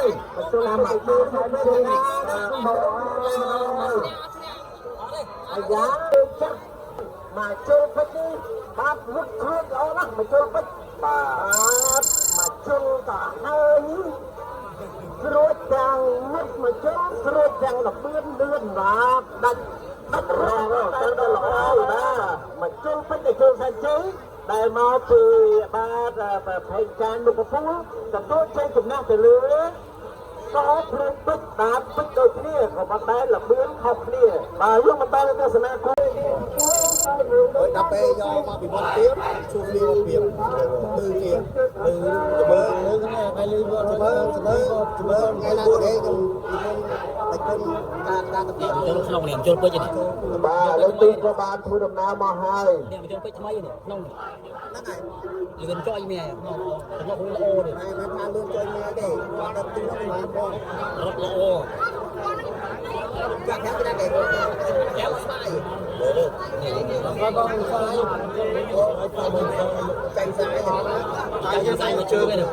ហើយបញ្ចូលតាមមកជួយជ័យមកអាយ៉ាចាប់មកចូលពេជ្រនេះបាទរត់ខ្លួនល្អណាស់មកចូលពេជ្របាទមកជុលតាហើយស្រួចទាំងមុខមកជុលស្រួចទាំងលបឿនលឿនបាទដាច់ដាច់រងទៅដល់ល្អបាទមកជុលពេជ្រទៅជុលសែនជ័យដែលមកពីបាទប្រភេទការមុខពូលទទួលជ័យជំនះទៅលើសភ្លើងពេជ្របាទពេជ្រដូចគ្នាក៏ប៉ុន្តែលបឿនខុសគ្នាបាទយើងបន្តទៅទស្សនាគូ ដល់ពេលយកមកពីវត្តទៀតជួបគ្នាពីលឺជាលឺមើល លើគ្នាថ្ងៃលឺមើល មើលមើលមើលថ្ងៃណាគេខ្ញុំពីមុនតែគុណការការទៅ ចូលក្នុងនេះចូលពេជ្រនេះ បាទឥឡូវទូកក៏បានធ្វើដំណើរមកហើយ នេះចូលពេជ្រថ្មីនេះក្នុង ហ្នឹងហើយ លឿនចុយមែនក្នុងក្នុងល្អនេះ មិនមែនថាលឿនជួយមែនទេគាត់ដល់ទីនោះមិនផង រត់ល្អ ចាក់ខាងគេគេស្បាយ បងបងស្រាយ ចាញ់ស្រាយ ចាញ់សាយមកជើងនេះ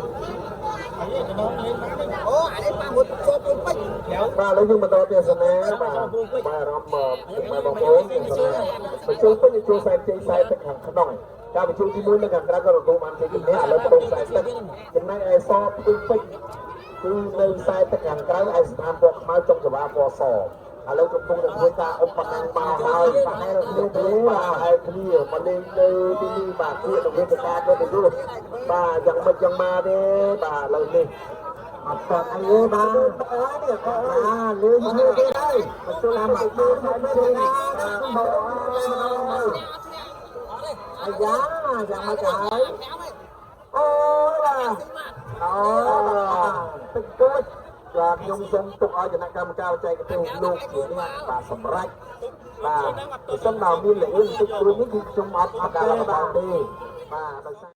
អូអានេះប៉ះមួយសពពេជ្រ បាទឥឡូវយើងបន្តទស្សនាបាទបាទអារម្មណ៍បាទបងប្អូនទស្សនាបញ្ចូលពេញបញ្ចូលខ្សែជ័យខ្សែទឹកខាងក្នុងការបញ្ចូលទី1នៅខាងក្រៅក៏ទទួលបានជ័យជំនះឥឡូវបដូរខ្សែទឹកចំណែកឯសភ្លើងពេជ្រគឺនៅខ្សែទឹកខាងក្រៅឯស្ថានពណ៌ខ្មៅចុងចង្វាពណ៌សឥឡូវកំពុងតែធ្វើការឧបនាំមកហើយប្រហែលគ្នាទេបាទប្រហែលគ្នាមកលេងនៅទីនេះបាទគៀកនឹងវេទិកាកិត្តិយសបាទយ៉ាងម៉េចយ៉ាងម៉ាទេបាទឥឡូវនេះអត់តអីទេបាទនេះក៏អាលេងគ្នាទេហើយបញ្ចូលតាមមកជួយជួយអាយ៉ាយ៉ាងម៉េចទៅហើយអូបាទអូតិចតួចបាទខ្ញុំសូមទុកឲ្យគណៈកម្មការបច្ចេកទេសលោកជាអ្នកបាទសម្រេចបាទបើសិនបើមានលឿនតិចតួចនេះគឺខ្ញុំអត់អត់ការលំបាកទេបាទដោយសារ